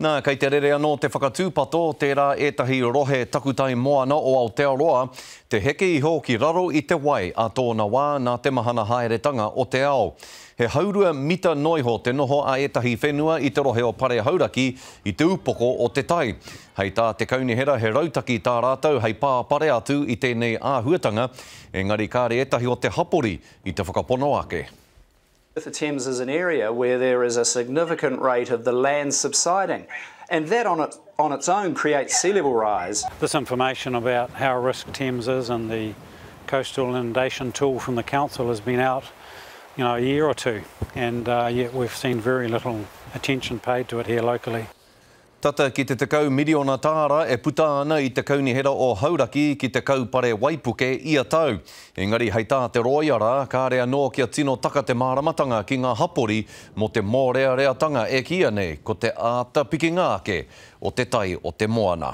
Nā, kei te rere anō te whakatūpato, tērā ētahi rohe takutai moana o Aotearoa te heke iho ki raro i te wai ā tōna wā nā te mahana haeretanga o te ao. He haurua mita noa iho te noho a ētahi whenua i te rohe o Pare Hauraki i te upoko o te tai. Hei tā te kaunihera he rautaki tā rātou hei pāpare atu i tēnei āhuatanga, engari kāre ētahi o te hapori i te whakapono ake. The Thames is an area where there is a significant rate of the land subsiding, and that on, it, on its own creates sea level rise. This information about how risk Thames is and the coastal inundation tool from the council has been out you know, a year or two, and uh, yet we've seen very little attention paid to it here locally. Tata ki te 10 miriona tāra e puta ana i te Kaunihera o Hauraki ki te kaupare waipuke ia tau. Engari hei tā te rōia rā, kāre anō kia tino taka te māramatanga ki ngā hapori mō te mōreareatanga e kīia nei ko te āta pikinga ake o te tai o te moana.